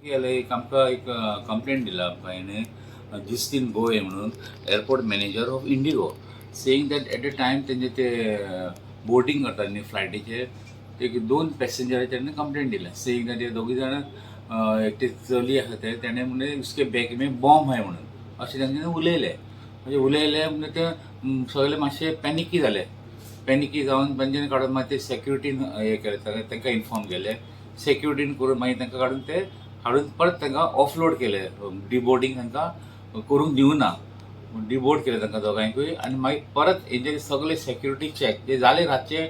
गेले एक आमकां एक कंप्लेंट दिला आमकां हेणें जिस्तीन गोवे म्हणून, airport manager of IndiGo, saying that at the time तेंचे ते बोर्डींग करता न्ही फ्लायटीचे, एक दोन पॅसेंजर तेणें कंप्लेंट दिल्या, सेईंग that ते दोगी जाण, एकटी चली आसा ते, तेणें म्हणजे उसके बॅग में बॉम्ब आहे म्हणून अशें तेंच्यांनी उलयलें. म्हणजे उलयलें म्हणजे ते सगळे मातशे पॅनिकी जाले. पॅनिकी जावन तेंच्यांनी काडून मागीर ते सेक्युरिटीन हे केलें, तांकां इन्फॉर्म केलें. सेक्युरिटीन करून मागीर तांकां काडून ते हाडून परत तांकां ऑफलोड केले. डिबोर्डींग तांकां करूंक दिवना, डिबोर्ड केले तांकां दोगांयकूय. आनी मागीर परत हेंचे सगळे सेक्युरिटी चॅक जे जाले रातचे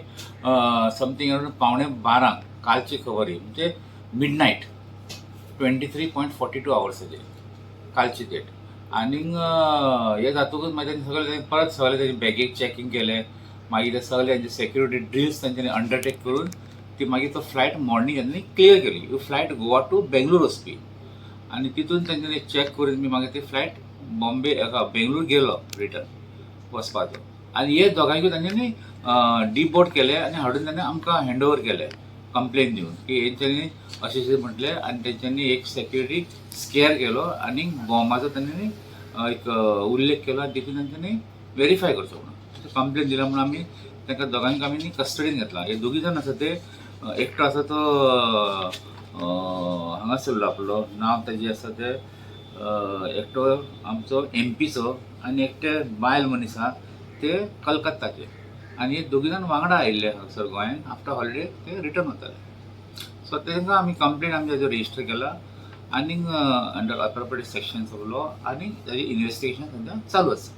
समथींग अरावंड 11:45, कालची खबर ही, म्हणजे मिडनायट, 23.42 आवर्साचेर कालची डेट. आनीक हें जातकूच मागीर तेंचे सगळे परत सगळे तेंचे बॅगेक चॅकींग केलें. मागीर ते सगळे तेंचे सेक्युरिटी ड्रिल्स तेंच्यांनी अंडरटेक करून ती मागीर तो फ्लायट मॉर्निंग तेंच्यांनी क्लियर केली. ही फ्लायट गोवा टू बेंगलोर वचपी आनी तितून तेंच्यांनी चॅक करून बी मागीर ती फ्लायट बॉम्बे हाका बेंगलोर गेलो रिटर्न वचपाचो. आनी हे दोगांयकूय तेंच्यांनी डिबोर्ड केले आनी हाडून तांणी आमकां हँड ओवर केले, कंप्लेन दिवन की हेंच्यांनी अशें अशें म्हटलें आनी तेंच्यांनी एक सेक्युरिटी स्केअर केलो आनी बॉम्बाचो तेंच्यांनी एक उल्लेख केलो आनी तितून तेंच्यांनी वेरीफाय करचो म्हणून कंप्लेन दिला म्हणून आमी तांकां दोगांक आमी न्ही कस्टडीन घेतला. हे दोगी जाण आसा ते, एकटो आसा तो हांगासरलो, आपलो नांव ताजें आसा ते, एकटो आमचो एमपीचो आनी एकटे बायल मनीस आहा ते कलकत्ताचे. आनी हे दोगी जाण वांगडा आयिल्ले हांगासर गोंयान, आफ्टर हॉलिडे ते रिटर्न वताले. सो तांकां आमी कंप्लेन आमी ताजेर रजिस्टर केला आनी under appropriate sections of law आनी ताजें इन्वेस्टिगेशन सद्या चालू आसा.